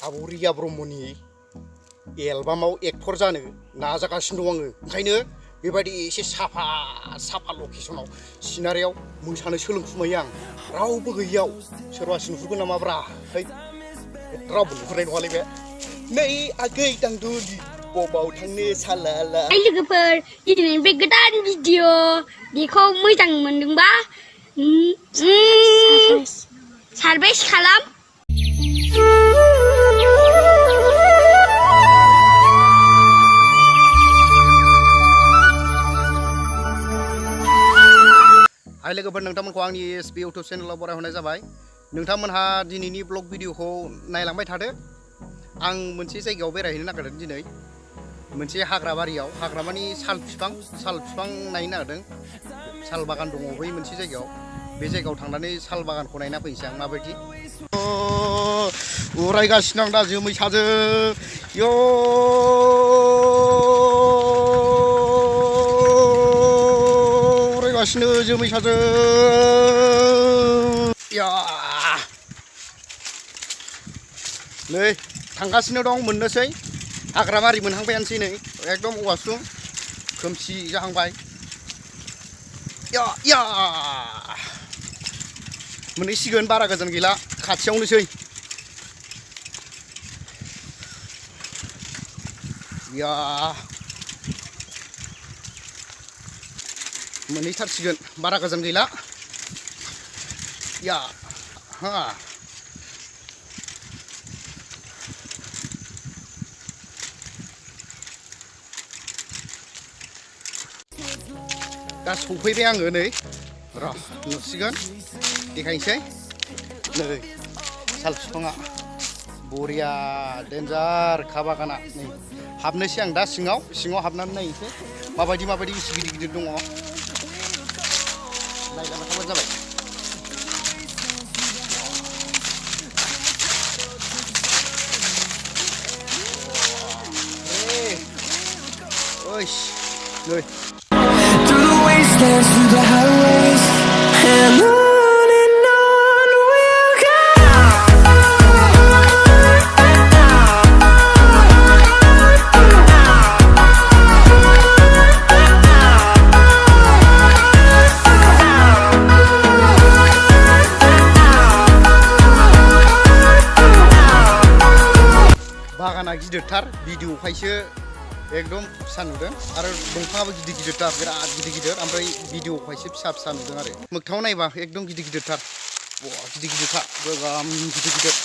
आब' रिया ब्रह्मनि एलबामाव एक्टर जानो नाजागासिनो दं आङो। ओंखायनो बेबायदि एसे साफा लकेसनाव सिनारियाव मोसानो सोलोंखुमायो आं। रावबो गैयियाव सोरबासो नुहुरगोन नामाब्रा? है रावबो नुहुरनाय नङालै बे। नै आगै दांदुलि बबाव थांनो सालाला। लोगोफोर दिनैनि बे गोदान भिडिअ बेखौ मोजां मोनदोंबा सारभेस खालाम। हाय लोगोफोर, नोंथांमोनखौ आंनि एसबी इउटुब चेनेलाव बरायहरनाय जाबाय। नोंथांमोनहा दिनैनि ब्लग भिडिअखौ नायलांबाय थादो। आं मोनसे जायगायाव बेरायहैनो नागिरदों दिनै, मोनसे हाग्राबारियाव। हाग्रामानि साल बिफां नायनो नागिरदों। साल बागान दङ बै मोनसे जायगायाव। बे जायगायाव थांनानै साल बागानखौ नायना फैनोसै आं माबायदि। उरायगासिनो आं दा जोमै साजों। उरायगासिनो जोमै साजों। नै थांगासिनो दं, मोननोसै। हाग्राबारि मोनहांबायानोसै नै, एकदम औवासुं खोमसि जाहांबाय। मोनहैसिगोन, बारा गोजान गैला, खाथियावनोसै। मोनहैथारसिगोन, बारा गोजान गैला। दा सफैबाय आङो नै, र' नुसिगोन, देखायनोसै। नै साल बिफाङा बरिया देन्जार खा बागाना। नै हाबनोसै आं दा सिङाव हाबनानै नायनोसै माबायदि बेसे गिदिर दङ। नायलांबाय थाबानो जाबाय। नै through the wastelands, through the highways, and on we'll go. बागाना गिदिरथार, भिडिअखायसो एकदम फिसा नुदों। आरो दंफाङाबो गिदिरथार, बिराद गिदिर। ओमफ्राय भिडिअखायसो फिसा नुदों आरो मोगथाङाव नायबा एकदम गिदिरथार। गिदिरखा, गोगोम गिदिर।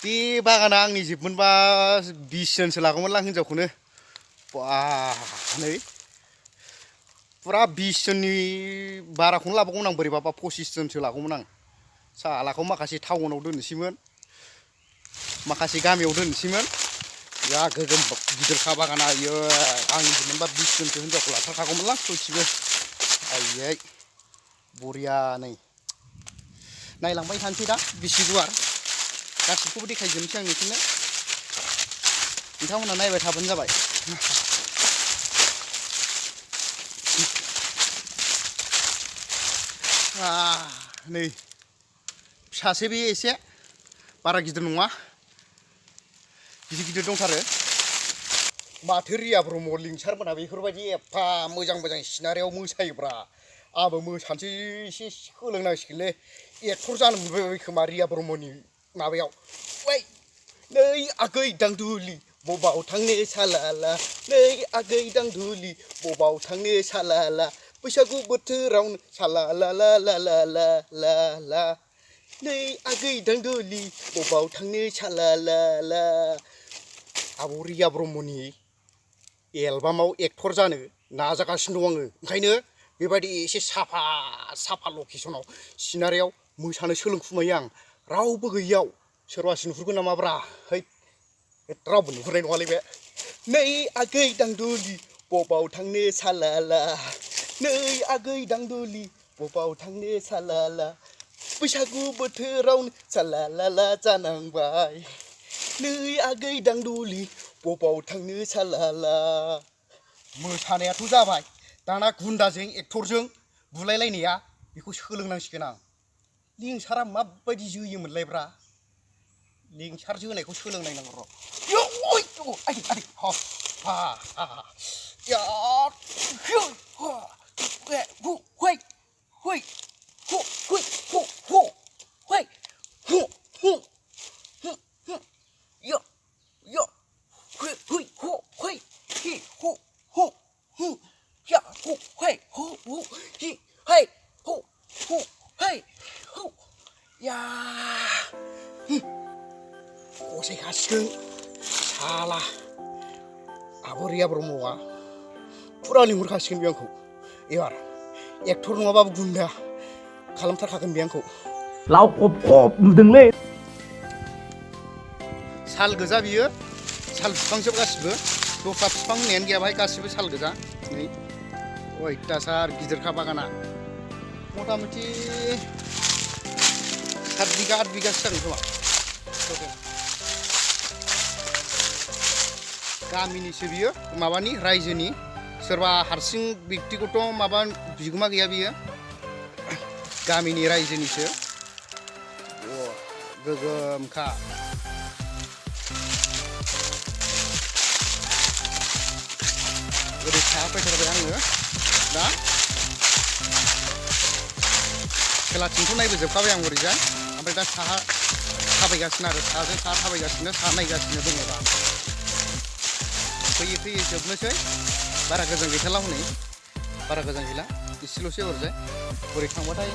बे बागाना आंनि जोबमोनबा 20 जनसो लागौमोनलां हिनजावखौनो। नै फुरा 20 जननि बाराखौनो लाबावगौमोन आं, बोरैबाबा 25 जनसो लागौमोन आं। सालाखौ माखासे टाउनाव दोननोसैमोन, माखासे गामियाव दोननोसैमोन। गोगोम गिदिरखा बागाना। आंनि मोनबा 20 जनसो हिनजावखौ लाथारखागौमोनलां सयथिबो। आयै बरिया। नै नायलांबाय थानोसै दा, बेसे गुवार गासिबखौबो देखायजोबनोसै आं नोंसोरनो। नोंथांमोनहा नायबाय थाबानो जाबाय। नै फिसासो बे, एसे बारा गिदिर नङा, गिदिर दंथारो। माथो रिया ब्रह्म लिंसारमोना बेफोरबायदि एफा मोजां सिनारियाव मोसायोब्रा। आंबो मोसानोसै, एसे सोलोंनांसिगोनलै। एक्टर जानो मोनबाय खोमा रिया ब्रह्मनि माबायाव। नै आगै दांदुलि बबाव थांनो सालाला। नै आगै दांदुलि बबाव थांनो सालाला। बैसागु बोथोरावनो सालाला। नै आगै दांदुलि बबाव थांनो सालाला। आब' रिया ब्रह्मनि एलबामाव एक्टर जानो नाजागासिनो दं आङो। ओंखायनो बेबायदि एसे साफा लकेसनाव सिनारियाव मोसानो सोलोंखुमायो आं। रावबो गैयियाव सोरबासो नुहुरगोन नामाब्रा? है रावबो नुहुरनाय नङालै बे। नै आगै दांदुलि बबाव थांनो सालाला। नै आगै दांदुलि बबाव थांनो सालाला। बैसागु बोथोरावनो सालाला जानांबाय। नै आगै दांदुलि बबाव थांनो सालाला। मोसानायाथ' जाबाय, दाना गुन्दाजों एक्टरजों बुलायलायनाया बेखौ सोलोंनांसिगोन आं। लिंसारा माबायदि जोयोमोनलायब्रा लिंसार जोनायखौ सोलोंनायनांगौ र' आदै आदै हा हा हा या हु हुइ हुइ हु हुइ हु हु हुइ हु हु या या हुइ हुइ हु हुइ हि हु हु हु या हु हुइ हु हु हि hai hu hu hey hu ya गसाइ खासिगोन साला आब' रिया ब्रह्मआ फुरा लिंहरखासिगोन बे आंखौ एबार एक्टर नङाबाबो गुन्दा खालामथारखागोन बे आंखौ लाव खब खब नुदोंलै साल गोजा बियो साल बिफांजोब गासिबो दस्रा बिफां होननायानो गैया बाहाय गासिबो साल गोजा नै अयथासार गिदिरखा बागाना मथा मथि 7 बिगा 8 बिगासो जागोन खोमा गामिनिसो बियो माबानि रायजोनि सोरबा हारसिं व्यक्तिगत माबा बिगोमा गैया बियो गामिनि रायजोनिसो गोगोमखा ओरै साहा फैथारबाय आङो दा खोलाथिंथ' नायबोजोबखाबाय आं ओरैजाय ओमफ्राय दा साहा थाबायगासिनो आरो साहाजों साहा थाबायगासिनो साहा नायगासिनो दङ दा फैयै फैयै जोबनोसै बारा गोजान गैथारला हनै बारा गोजान गैला एसेल'सै ओरैजाय ओरै थांबाथाय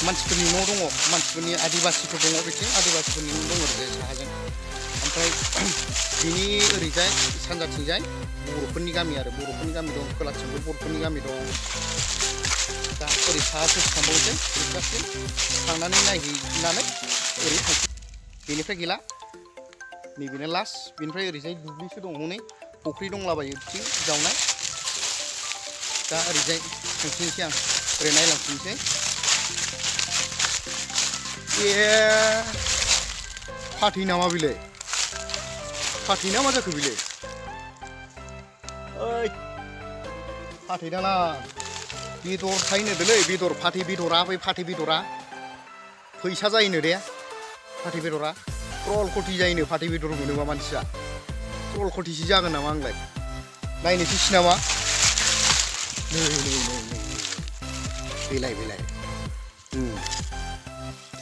मानसिफोरनि न' दङ मानसिफोरनि आदिबासिफोर दङ बिथिं आदिबासिफोरनि न' दङ ओरैजाय साहाजों ओमफ्राय बिनि ओरैजाय सानजाथिंजाय बर'फोरनि गामि आरो बर'फोरनि गामि दं खोलाथिंबो बर'फोरनि गामि दं दा ओरै साहा ससे थांबावनोसै जोबजासिम थांनानै नायहैनानै ओरै थांसै बेनिफ्राय गैला नैबेनो लास्ट बेनिफ्राय ओरैजाय दुब्लिसो दङ हनै फुख्रि दंलाबायो बिथिं जावनाय दा ओरैजाय थांफिनसै आं ओरै नायलांफिनसै ए फाथै नामा बिलाय फाथै ना मा जाखो बिलाय ओइ फाथै दाना बेदर थायोनो दोलै बेदर फाथै बेदरा बै फाथै बेदरा फैसा जायोनो दे फाथै बेदरा क्रल कटि जायोनो फाथै बेदर मोनोबा मानसिया क्रल कटिसो जागोन नामा आंलाय नायनोसैसो नामा नै बेलाय बेलाय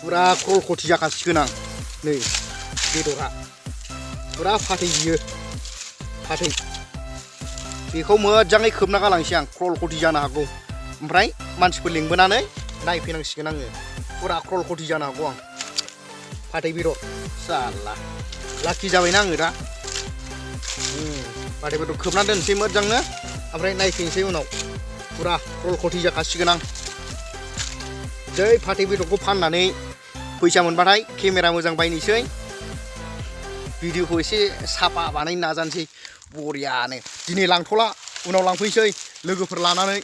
फुरा क्रल कटि जाखासिगोन आं नै बेदरा फुरा फाथै बियो फाथै बेखौ मोजाङै खोबना गालांसै आं क्रल कटि जानो हागौ ओमफ्राय मानसिफोर लिंबोनानै नायफैनांसिगोन आङो फुरा क्रल कटि जानो हागौ आं फाथै बेदर साला लाखि जाबायना आङो दा फाथै बेदर खोबना दोनसै मोजांनो ओमफ्राय नायफैनोसै उनाव फुरा क्रल कटि जाखासिगोन आं जै फाथै बेदरखौ फाननानै फैसा मोनबाथाय केमेरा मोजां बायनोसै भिडिअखौ एसे साफा बानायनो नाजानोसै बरियानो दिनै लांथ'ला उनाव लांफैसै लोगोफोर लानानै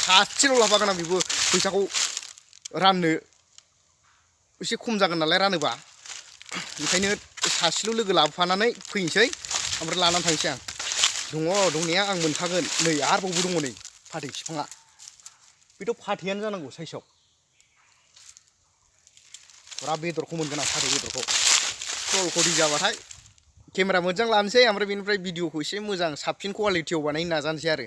सासेल' लाफागोन आं बेबो फैसाखौ राननो एसे खम जागोन नालाय रानोबा ओंखायनो सासेल' लोगो लाबोफानानै फैनोसै ओमफ्राय लानानै थांसै आं दङ दंनाया आं मोनखागोन नै आरोबावबो दङ नै फाथै बिफाङा बेथ' फाथैयानो जानांगौ साइसआव फुरा बेदरखौ मोनगोन आं फाथै बेदरखौ क्रल कटि जाबाथाय केमेरा मोजां लानोसै ओमफ्राय बेनिफ्राय भिडिअखौ एसे मोजां साबसिन कुवालिटियाव बानायनो नाजानोसै आरो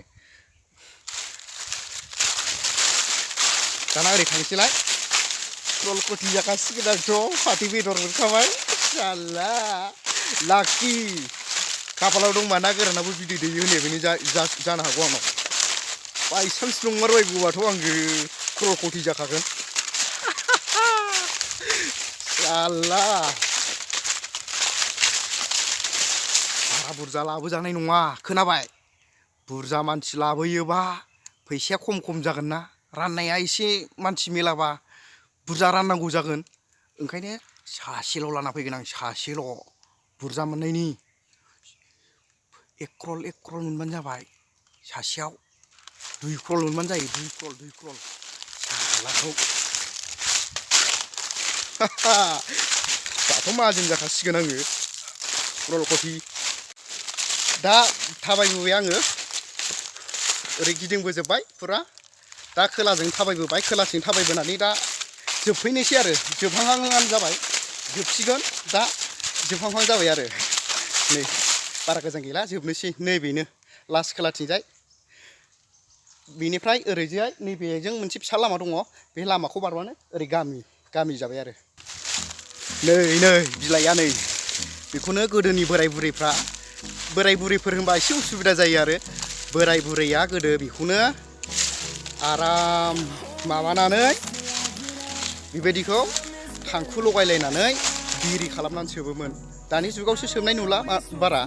दाना ओरै थांसैलाय क्रल कटि जाखासिगोन आंथ' फाथै बेदर मोनखाबाय साला लाखि खाफालाव दंबा ना गोरानाबो बिदै दैयो होननायबायनो जानो हागौ आंनाव बायसान्स नंमारबायगौबाथ' आङो क्रल कटि जाखागोन साला बारा बुरजा लाबोजानाय नङा खोनाबाय बुरजा मानसि लाबोयोबा फैसाया खम खम जागोन ना राननाया एसे मानसि मेलाबा बुरजा राननांगौ जागोन ओंखायनो सासेल' लाना फैगोन आं सासेल' बुरजा मोननायनि 1 क्रल मोनबानो जाबाय सासेयाव 2 क्रल मोनबानो जायो 2 क्रल सालाखौ दाथ' माहाजोन जाखासिगोन आङो क्रल कटि दा थाबायबोबाय आङो ओरै गिदिंबोजोब्बाय फुरा दा खोलाजों थाबायबोबाय खोलाथिं थाबायबोनानै दा जोबफैनोसै आरो जोबहांहांआनो जाबाय जोबसिगोन दा जोबहांहां जाबाय आरो नै बारा गोजान गैला जोबनोसै नैबेनो लास्ट खोलाथिंजाय बेनिफ्राय ओरैजाय नैबेजों मोनसे फिसा लामा दङ बे लामाखौ बारबानो ओरै गामि जाबाय आरो नै बिलाइआ नै बेखौनो गोदोनि बोराय बुरैफोर होनबा एसे उसुबिदा जायो आरो बोराय बुरैया गोदो बेखौनो आराम माबानानै बेबायदिखौ थांखु लगायलायनानै बिरि खालामनानै सोबोमोन दानि जुगावसो सोबनाय नुला बारा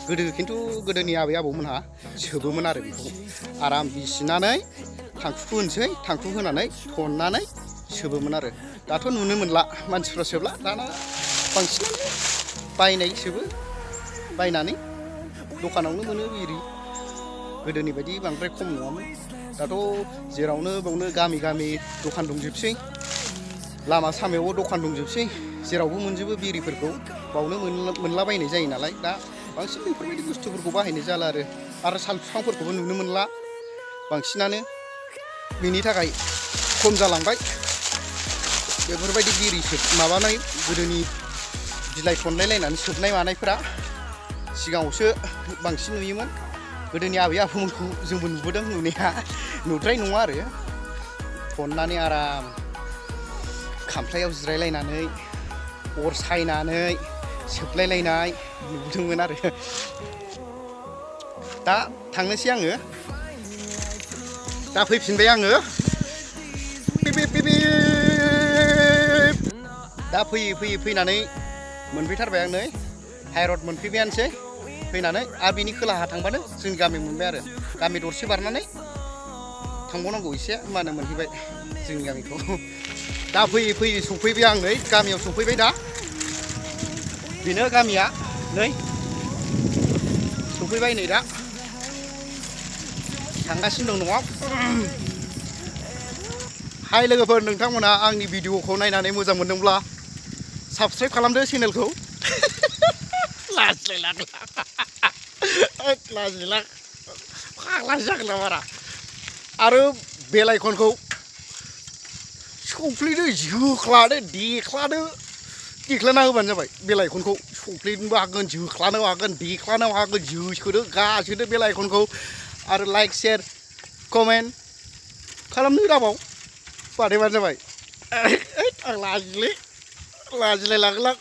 गोदो खिन्थु गोदोनि आबै आबौमोनहा सोबोमोन आरो बेखौ आराम बिसिनानै थांखुखौ होनोसै थांखु होनानै थननानै सोबोमोन आरो दाथ' नुनो मोनला मानसिफ्रा सोबला दाना बांसिनानो बायनाय सोबो बायनानै दखानावनो मोनो बिरि गोदोनि बायदि बांद्राय खम नङामोन दाथ' जेरावनो बावनो गामि दखान दंजोबसै लामा सामायावबो दखान दंजोबसै जेरावबो मोनजोबो बिरिफोरखौ बावनो मोनलाबायनाय जायो नालाय दा बांसिन बेफोरबायदि बुस्थुफोरखौ बाहायनाय जाला आरो साल बिफांफोरखौबो नुनो मोनला बांसिनानो बेनि थाखाय खम जालांबाय बेफोरबायदि बिरि माबानाय गोदोनि बिलाइ थनलायलायनानै सोबनाय मानायफोरा सिगाङावसो बांसिन नुयोमोन गोदोनि आबै आबौमोनखौ जोंबो नुबोदों नुनाया नुद्राय नङा आरो थननानै आराम खामफ्लायाव जिरायलायनानै अर सायनानै सोबलायलायनाय नुबोदोंमोन आरो दा थांनोसै आङो दा फैफिनबाय आङो दा फैनानै मोनफैथारबाय आं नै हाइरड मोनफैबायानोसै फैनानै आरो बिनि खोलाहा थांबानो जोंनि गामि मोनबाय आरो गामि दरसे बारनानै थांबावनांगौ एसे होमबानो मोनहैबाय जोंनि गामिखौ दा फैयै सफैबाय आं नै गामियाव सफैबाय दा बेनो गामिया नै सफैबाय नै दा थांगासिनो दं न'आव हाय लोगोफोर नोंथांमोना आंनि भिडिअखौ नायनानै मोजां मोनदोंब्ला साबस्क्राइब खालामदो चेनेलखौ लाजिला फाग्ला जागोन बारा आरो बेल आइकनखौ सौफ्लेदो जोख्लादो देख्लाना होबानो जाबाय बेल आइकनखौ सौफ्लेनोबो हागोन जोख्लानोबो हागोन देख्लानोबो हागोन जोसोदो गासोदो बेल आइकनखौ आरो लाइक शेयार कमेन्ट खालामनो दाबाव बानायबानो जाबाय आं लाजिलाय लांलां